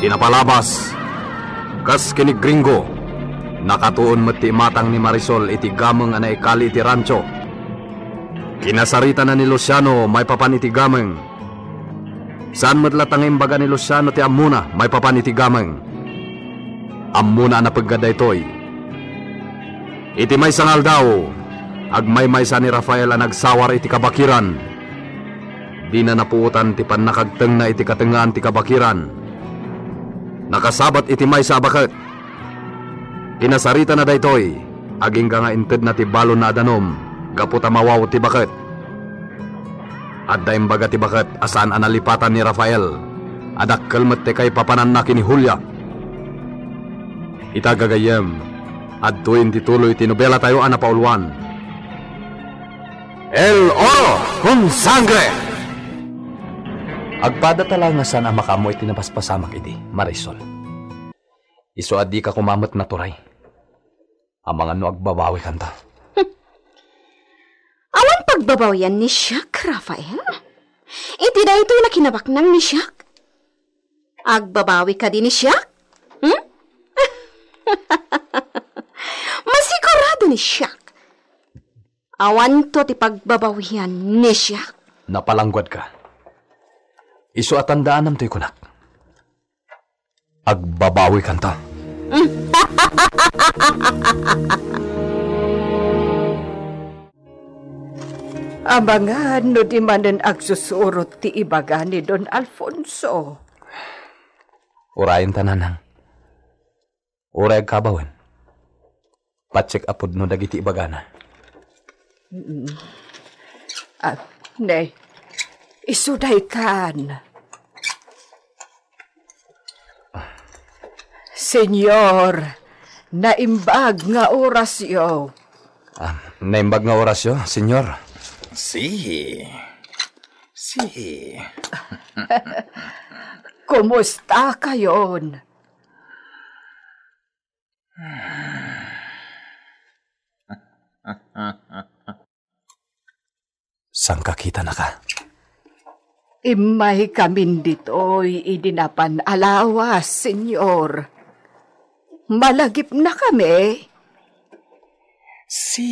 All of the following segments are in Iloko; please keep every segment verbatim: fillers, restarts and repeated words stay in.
Napalabas, kas ken ni Gringo, nakatuon met ti imatang ni Marisol iti gameng a naikali iti rancho. Kinasaritana ni Luciano maipapan iti gameng. Saan met latta nga imbaga ni Luciano ti ammona maipapan iti gameng. Ammona a napegga daytoy. Iti maysa nga aldaw, agmaymaysa ni Rafael a nagsawar iti kabakiran. Dina napuotan ti pannakagtengna iti katengngaan ti kabakiran. Nakasabat iti maysa a baket. Kinasaritana daytoy, agingga nga intedna ti balonna a danum gapu ta mawaw ti baket. Adda imbaga ti baket a saan a nalipatan ni Rafael, a dakkel met ti kaipapananna ken ni Julia. Ita gagayyem, adtoyen ti tuloy ti nobelatayo a napauluan. El Oro con Sangre! Agpadata la nga saan a makaammo iti napaspasamak idi, Marisol. Isu a dika koma met naturay. Amangan no agbabawikanta. Awan pagbabawian ni Siak, Rafael. Iti daytoy nakinabaknang ni Siak. Agbabawi kadi ni Siak? Hmm? Masigurado ni Siak. Awanto ti pagbabawian ni Siak. Napalangguadka. Isu a tandaanam toy kunak. Agbabawikanta. Amangan no di manen agsusurot ti ibaga ni Don Alfonso. Urayenta, nanang. Uray agkabawen. Patsek a pudno dagiti ibagana. Mm. Ah, ne, isu daytan. Senyor, naimbag nga orasyo. Ah, naimbag nga orasyo, Senyor. Si. Si. Kumusta kayon? Saan ka kitanaka? Immay kamin ditoy idi napan a lawas, Senyor. Malagipna kami. Si.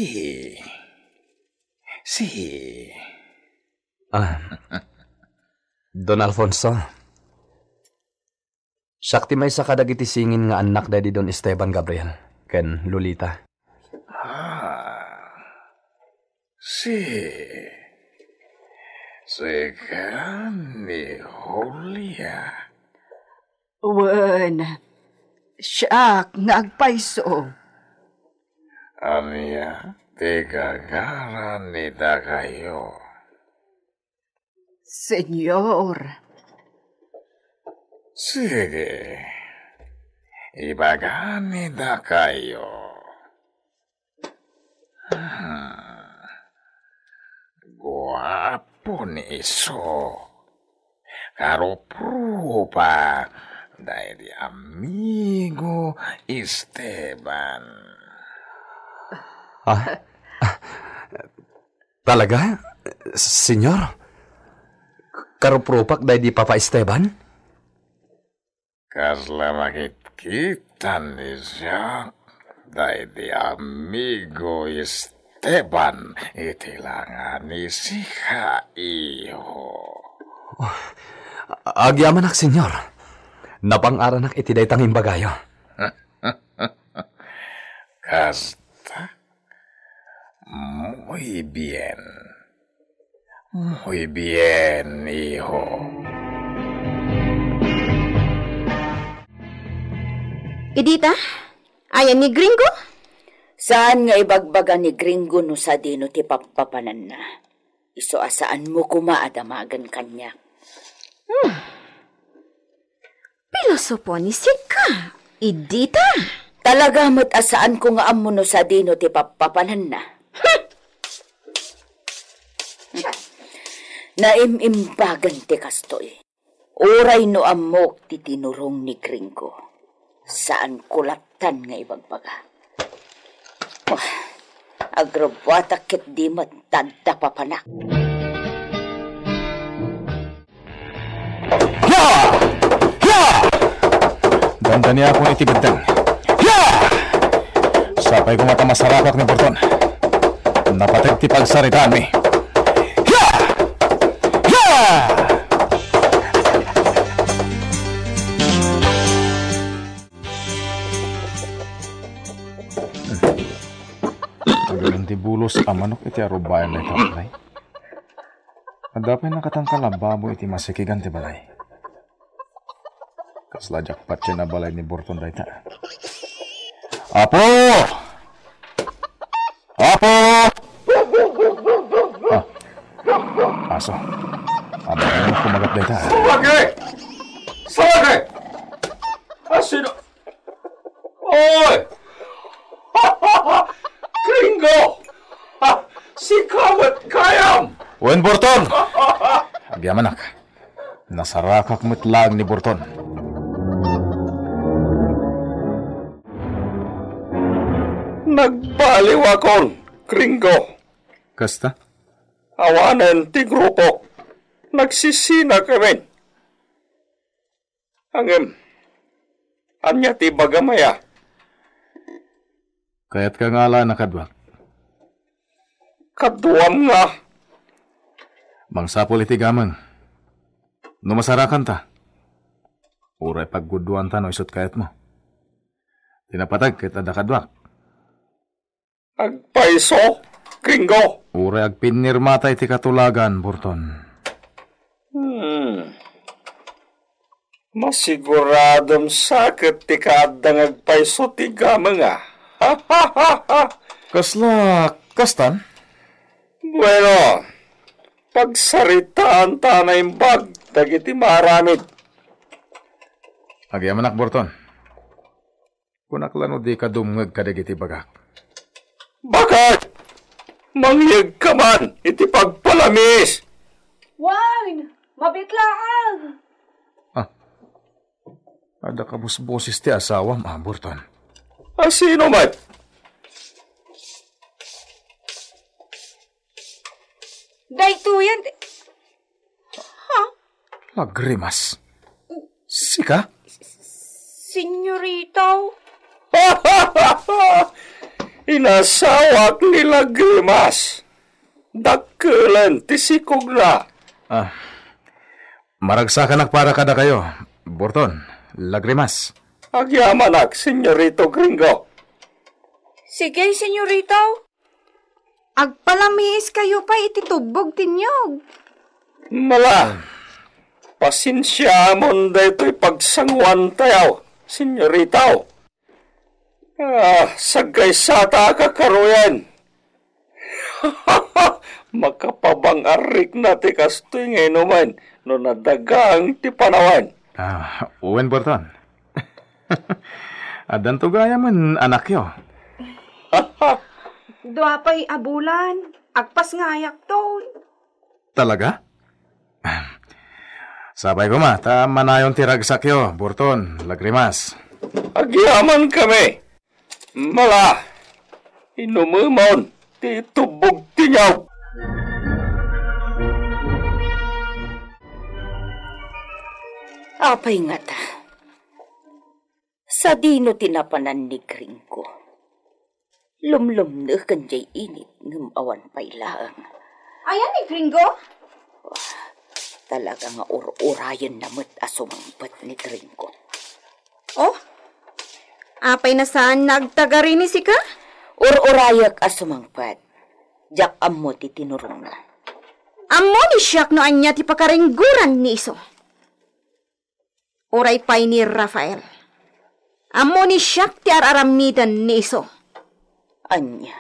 Si. Ah, Don Alfonso. Siak ti maysa kadagiti singin nga annak daydi Don Esteban, Gabriel, ken Lolita. Ah, si, sika ni Julia? Wen, siak nga agpayso. Ania ti gagaran ni dakayo? Senyor. Sige, ibagani dakayo. Hmm. Guapo ni isu. Karuprupa daydi amigo Esteban. Ah? Talaga, Senyor? Karuprupak daydi Papa Esteban? Kasla makitkitan ni Jack daydi amigo Esteban iti langa ni sika, iho. Agyamanak, Senyor. Napangaranak iti dayta nga imbagayo. Kasta? Muy bien. Muy bien, hijo. Idita, ayan ni Gringo? Saan nga ibagbaga ni Gringo no sadino ti pappapananna. Isu a saanmo koma a damagen kaniak. Hmm. Pilosopo ni sika, Idita. Talaga met a saanko nga ammo no sadino ti pappapananna. Hmm. Naim-imbagan ti kastoy. Uray no ammok ti tinurong ni Gringo, saanko lattan nga ibagbaga. Wah, agrubuatak ket di met tadda papanak. Ya! Ya! Dandaniakon iti beddeng. Ya! Sapay koma ta masarakak ni Burton. Napateg ti pagsaritaanmi. Ya! Ya! Agalin ti bulos a manok iti arubayan dayta, Nay. Adda pay nakatangkal a babo iti masikigan ti balay. Kasla jackpot ken a balay ni Burton dayta. Apo! Apo! Ah, aso. Abayan mo kumagat dayta. Salagi! Salagi! Asino? Oy! Gringo! Ah, sika met gayam! Wen, Burton! Agyamanak. Nasarakak met laeng ni Burton. Nagbaliwakon, Gringo. Kasta? Awanen ti grupo. Nagsisina kamin. Ngem, ania ti ibagam aya? Kayatka nga alaen a kaduak? Kaduam nga. Mangsapul iti gameng. No masarakanta, uray pagguduanta no isut kayatmo. Ti napateg ket adda kaduak. Agpayso, Gringo? Uray agpinnirmata iti katulagan, Burton. Hmm. Masiguradom sa ket ti kaadda nga agpayso ti gameng, a. Kasla kastan? Bueno, pagsaritaanta a naimbag dagiti maaramid. Agyamanak, Burton. Kunak la no dika dumngeg kadagiti bagak. Bakit? Mangyegka man iti pagpalamiis. Wen, mabiit laeng. Ah. Adda kabusboses ti asawam, a, Burton. A, sino met? Daytoyen ti, ha? Lagrimas. Sika? Senyorita. Inasawak ni Lagrimas. Dakkelen ti sikogna. Ah, maragsakanak para kadakayo, Burton, Lagrimas. Agyamanak, Senyorito Gringo. Sige, Senyorita. Agpalamiiskayo pay iti tubbog ti niyog. Mala, pasensiamon daytoy pagsanguantayo, Senyorita. Ah, saggaysata a kakaruyan. Makapabang-arikna ti kastoy nga inumen no nadagang ti panawen. Ah, wen, Burton. Addanto gayamen anakyo. Dua pay a bulan, agpasngayakton. Talaga? Sapay koma, ta manayon ti ragsakyo, Burton, Lagrimas. Agyamankami. Mala, inumemon ti tubbog ti niyog. Apay ngata? Sadino ti napanan ni Gringo? Lumlumneken jay init ngem awan pay laeng. Ayan ni Gringo? Talaga nga ur-urayenna met a sumangpet ni Gringo. Oh? Apay na saan nga agtagari ni sika? Ur-urayek a sumangpet. Diak ammo ti tinurongna. Ammo ni siak no ania ti pakarenggoran ni isu. Uray pay ni Rafael. Ammo ni siak ti ar-aramiden ni isu. Ania?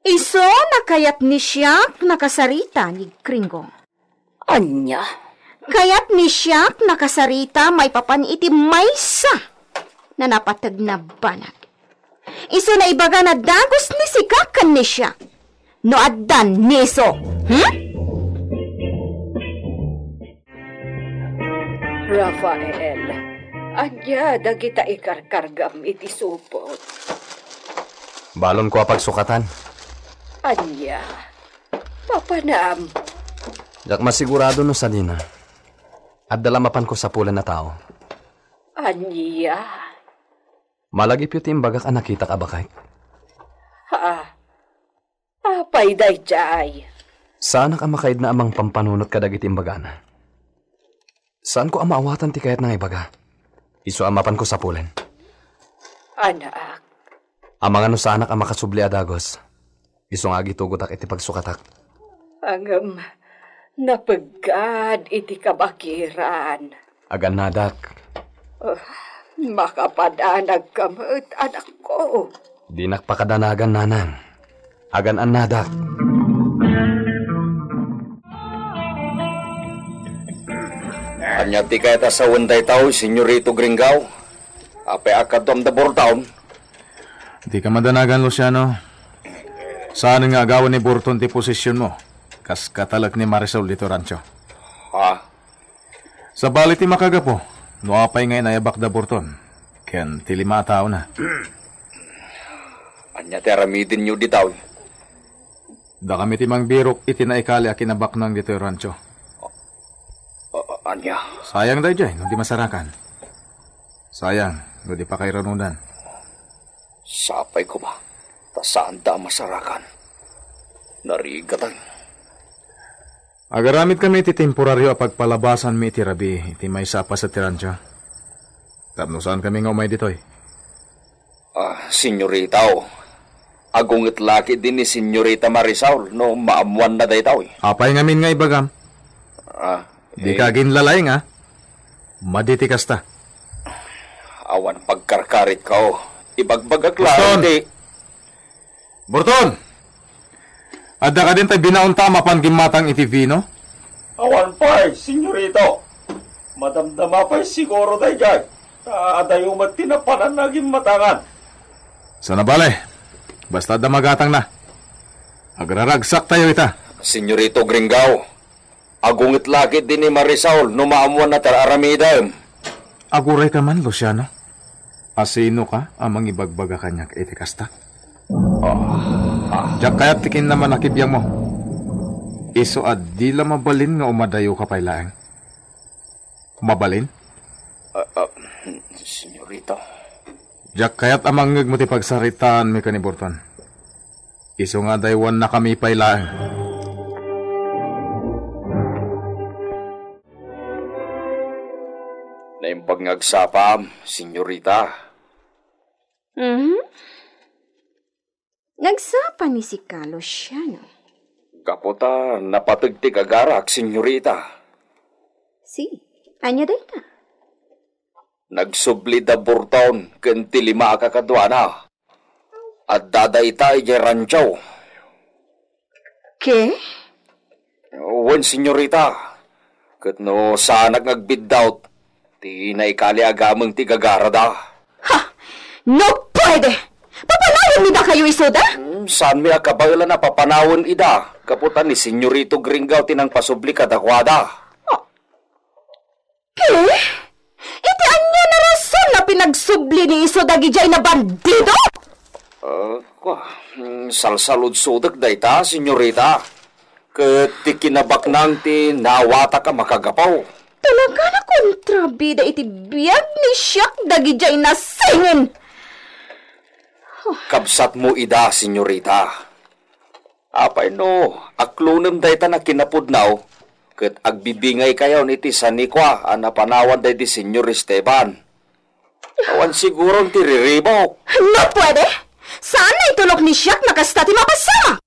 Isu a kayat ni siak nakasarita ni Gringo. Ania? Kayat ni siak nakasarita maipapan iti maysa a napategna banag. Isu a ibagana dagus ni sika ken ni siak. No addan ni isu, hmm? Rafael, ania dagita ikarkargam iti supot? Balonko a pagsukatan. Ania? Papanam? Diak masigurado no sadina. Adda la mapanko sapulen a tao. Ania? Malagipyo ti imbagak a nakitak a baket. Ha? Apay daydiay? Saanak a makaidna a mangpampanunot kadagiti imbagana. Saanko a maawatan ti kayatna nga ibaga. Isu a mapanko sapulen. Anak. Amangan no saanak a makasubli a dagus. Isu nga agitugotak iti pagsukatak. Ngem napeggad iti kabakiran. Agannadak. Oh, makapadanagka met, anakko. Dinak pakadanagan, nanang. Agan-annadak. Ania ti kayat a sawen daytoy, Senyorito Gringaw? Apay a kaduam da Burton? Dika madanagan, Luciano. Saan nga agawen ni Burton ti posisionmo, kas katalek ni Marisol ditoy rancho. Ha? Sabali ti makagapu, no apay nga inayabak da Burton ken ti lima a taona. Ania ti aramidenyo ditoy? Dakami ti mangbirok iti naikali a kinabaknang ditoy rancho. A-, a-, ania? Sayang daydiay no di masarakan. Sayang no di pakairanudan. Sapay koma, ta saanda a masarakan. Narigat. Agaramidkami iti temporario a pagpalabasanmi iti rabii iti maysa a paset ti rancho. Tapno saankami nga umay ditoy. Ah, senyorita, oh. Agunget la ketdi ni Senyorita Marisol no maammoanna daytoy. Apay ngamin nga ibagam? Ah, dika eh, aginlalay nga. Madi ti kasta. Awan pagkarkaritko. Ibagbagak laeng ti Burton! Adda kadin tay binaonta a mapan gimmatang iti vino? Awan pay, senyorito. Madamdama pay siguro daydiay. Ta adayo met ti napanan a gimmatangan. Sana bale, basta adda magatangna. Agraragsaktayo ita. Senyorito Gringaw, agunget la ketdi ni Marisol no maammoanna ti ar-aramidem. Agurayka man, Luciano. Asinoka a mangibagbaga kaniak iti kasta? Diak kayat ti kinnaman a kibiangmo. Isu a di la mabalin nga umadayoka pay laeng. Mabalin? Ah, ah, senyorita. Diak kayat a mangngegmo ti pagsaritaanmi ken ni Burton. Isu nga adaywannakami pay laeng. Naimbag nga agsapam, senyorita. Mhm. Nagsapa ni sika, Luciano. Gapu ta napateg ti gagarak, senyorita. Si, ania dayta? Nagsubli da Burton ken ti lima a kakaduana. Adda dayta idiay rancho. Ke? Wen, senyorita. Ket no saanak nga agbiddaut, ti naikali a gameng ti gagarada. Ha! No puede! Papanawenmi dakayo isuda? Hmm, saanmi a kabaelan a papanawen ida, gapu ta ni Senyorito Gringaw ti nangpasubli kadakuada. Ah. Ke? Iti anian a rason a pinagsubli ni isu dagidiay a bandido? Ah, kua, hmm, salsaludsodek dayta, senyorita. Ket ti kinabaknang ti naawatak a makagapu. Talaga a kontrabida iti biag ni siak dagidiay a singin. Kabsatmo ida, senyorita. Apay no aklonem dayta a kinapudno, ket agbibingaykayon iti sanikua a napanawan daydi Senyor Esteban. Awan siguron ti riribuk. No puede, saan a itulok ni siak a kasta ti mapasamak.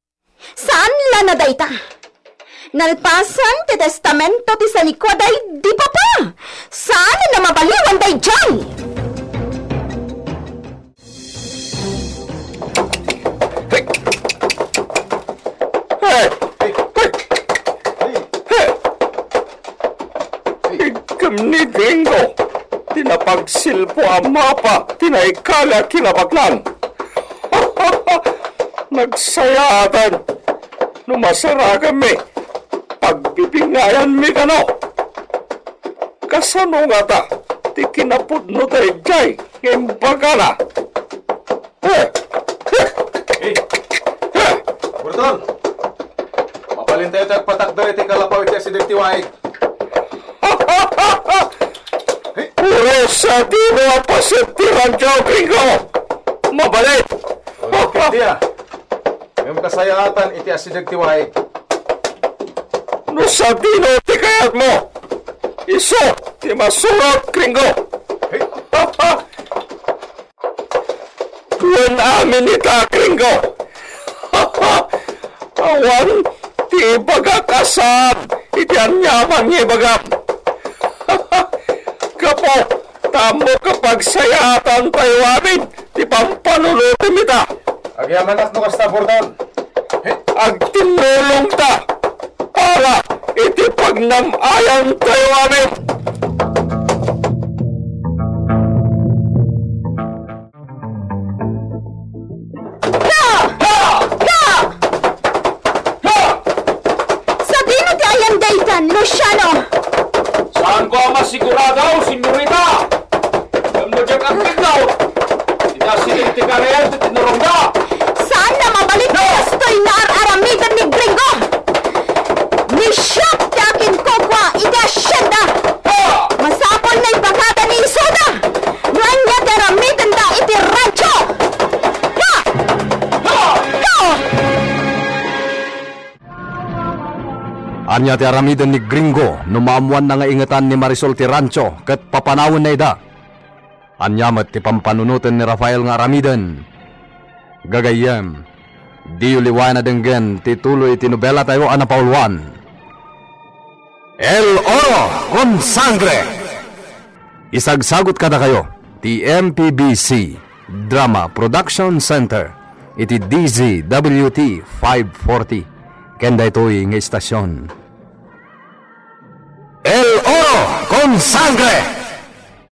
Saan la a dayta. Nalpasan ti testamento ti sanikua daydi papa. Saan a mabaliwan daydiay. Hey! Hey! Hey! Hey! Ikem ni Gringo, ti napagsilpo a mapa ti naikali a kinabaknang. Nagsayaatan no masarakanmi, pagbibingayanmi kano. Kasano ngata ti kinapudno daydiay nga imbagana? Eh, eh, eh, Burton! Mabalintayo ti agpatakder iti kalapaw iti asideg ti waig. Eh, Puro sadino a paset ti rancho, Gringo! Mabalin! Ulit ket dia. Ngem kasayaatan iti asideg ti wai. No sadino ti kayatmo, isu ti masurot, Gringo! Wen amin ita, Gringo. Awan ti ibagak a saan iti aniaman nga ibagam. Gapu ta ammok a pagsayaatan tayo amin ti pampanunotem ita. Agyamanak no kasta, Bordon. Agtinnulongta para iti pagnam-ayan tayo amin. Ka! Ka! Ka! Ka! Sadino ti ayan daytan, Luciano? Saanko a masigurado, senyorita. Ngem no diak agbiddut, ita sining ti karayan ti tinurongda. Saan a mabalin ti kastoy nga ar-aramiden ni Gringo? Ni siak ti akinkukua iti asienda. Ha! Masapul nga ipakada ni isuda no ania ti aramidenda iti rancho. Ha! Ha! Ka! Ania ti aramiden ni Gringo no maammoanna nga ingetan ni Marisol ti rancho ket papanawenna ida? Ania met ti pampanunoten ni Rafael nga aramiden? Gagayyem, diyo liwayan a denggen ti tuloy ti nobelatayo a napauluan, El Oro con Sangre. Isagsagut kadakayo ti M P B C Drama Production Center iti D Z W T five forty ken daytoy nga istasion. El Oro con Sangre.